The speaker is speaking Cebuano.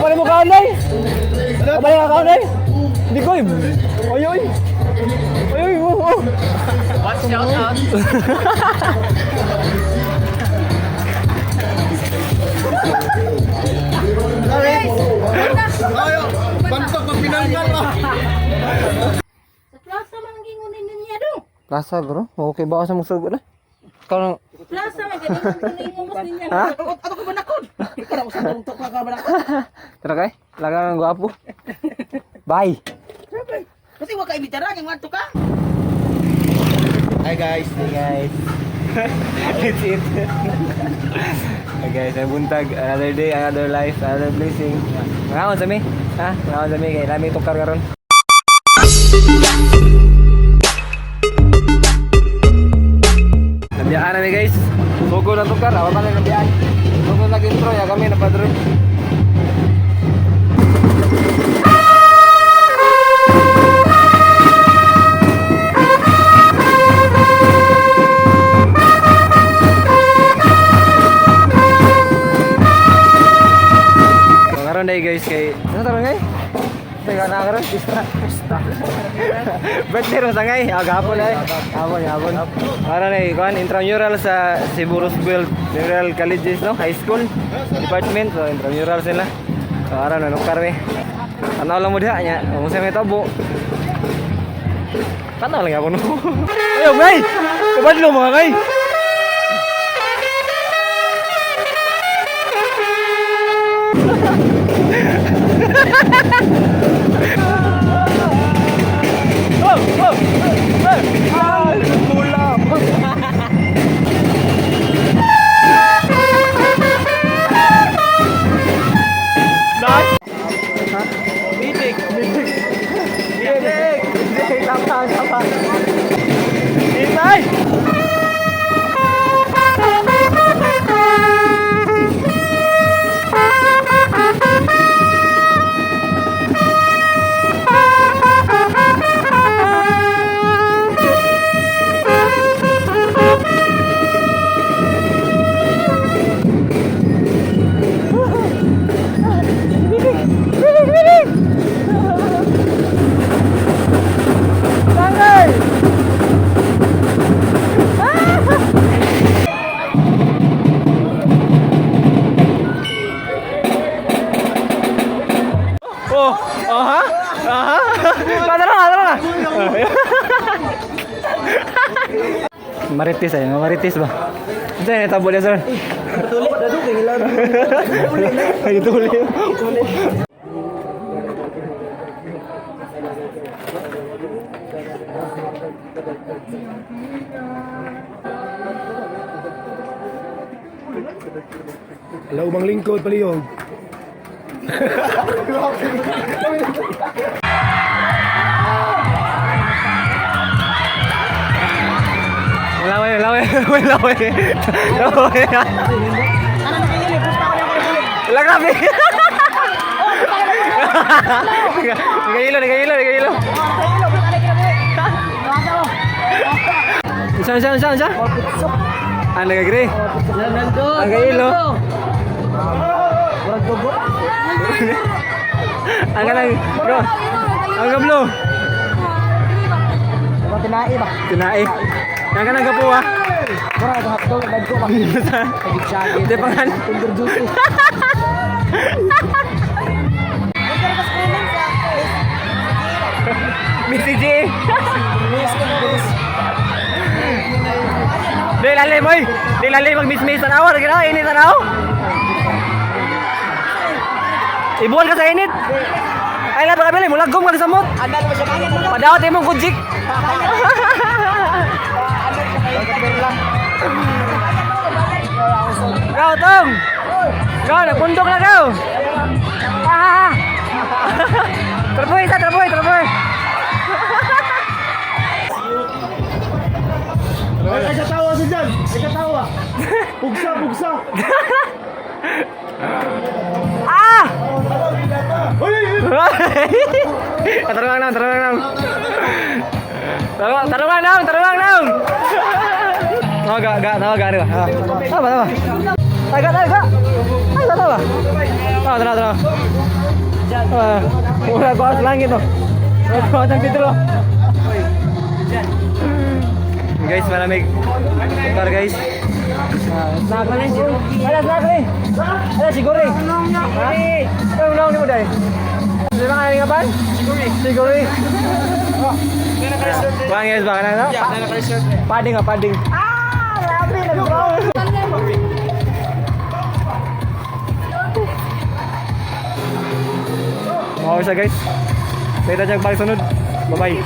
Apa mo kaon day? Apa mo kaon day? Di ko. Oy oy. Oy oy. Oh, oh. Watch out out. Bantok pag pinanggal ah. Sa plaza man ang gingunin niya dong. Plaza bro. Okay ba sa musog na? Ikaw nang Plaza man ganingon mas niya. Ha? Ato ka ba nakon? Ikaw na usang tungtok ka ba nakon? Tara kay. Laga ng gwapo. Bye. Kasi wa ka imbitaran yung ato ka. Hi guys. Hey guys. That's it. Hey guys, ay buntag. Another day, another life, another blessing. Mangaon sa mi. Ha? Mangaon sa mi kay lami tukar karon. Nabiyaan na mi guys. Sugo na tukar, awa pa na nabiyaan. Sugo na intro ya kami napadron. So, karon day guys kay ano taron guys? Teka na karon pista. Pista. Birthday ron sangay. Ah, gahapon ay. Hapon, hapon. Karon ay kuan intramural sa Cebu Roosevelt Memorial Colleges no, High School Department so intramural sila. So karon nanukar mi. Tanaw lang mo diha nya. Kung sa may tabo. Tanaw lang ako no. Ayo ngay. Kabadlo mga ngay. Oh, oh, oh, ah, pula. Nice. Mitik. Mitik. Mitik. Mitik. Tama, tama. Itay! Mitik! Mitik! Tangay! Oh, aha, aha. Tara na, tara na. Maritis ay, maritis ba? Ito yung tabo niya, sir. Ay, tuli. Hello, mang lingkod palihog. Laway, laway, laway, laway. Laway. Wala grabe. Nagahilo, nagahilo, nagahilo. Isa, isa, isa, isa. Ah, nag-agree. Nagahilo. Ang kanang, go. Ang kablo. Tinai ba? Tinae. Ang kanang kapo ah. Mura ko hotdog dagko ba. Hindi pangan. Finger juice. Missy G. Di lalim oy. Di lalim mag miss tanaw, lagi na init tanaw. Ibuan ka sa init. Ay lahat kabili, mulagom ka sa samot. Padawat imong kujik. Kau tong. Kau nagpundok na kau. Ah. Terbuy sa terbuy, terbuy. Ay, katawa si Jan. Ay, katawa. Bugsa, bugsa. Ah! Uy, uy, uy. Tarungan lang, tarungan lang. Tarungan, tarungan lang, tarungan lang. Tawa ga, ga, tawa ga, ga. Tawa, tawa. Taga, taga. Ay, tawa. Tawa, tawa, tawa. Ah, wala ko sa langit oh. Wala ko San Pedro. Guys, malamig. Car, guys. Ah, snack na ni. Ala, snack ni. Ala, siguro eh. Ha? Ay, unang ni mo dai. Di ba nga ban? Siguri. Siguri. Kuan guys, baka na no? Padding ah, padding. Ah, grabe nag-brown. Mao siya, guys. Kita siya balik sunod. Bye-bye.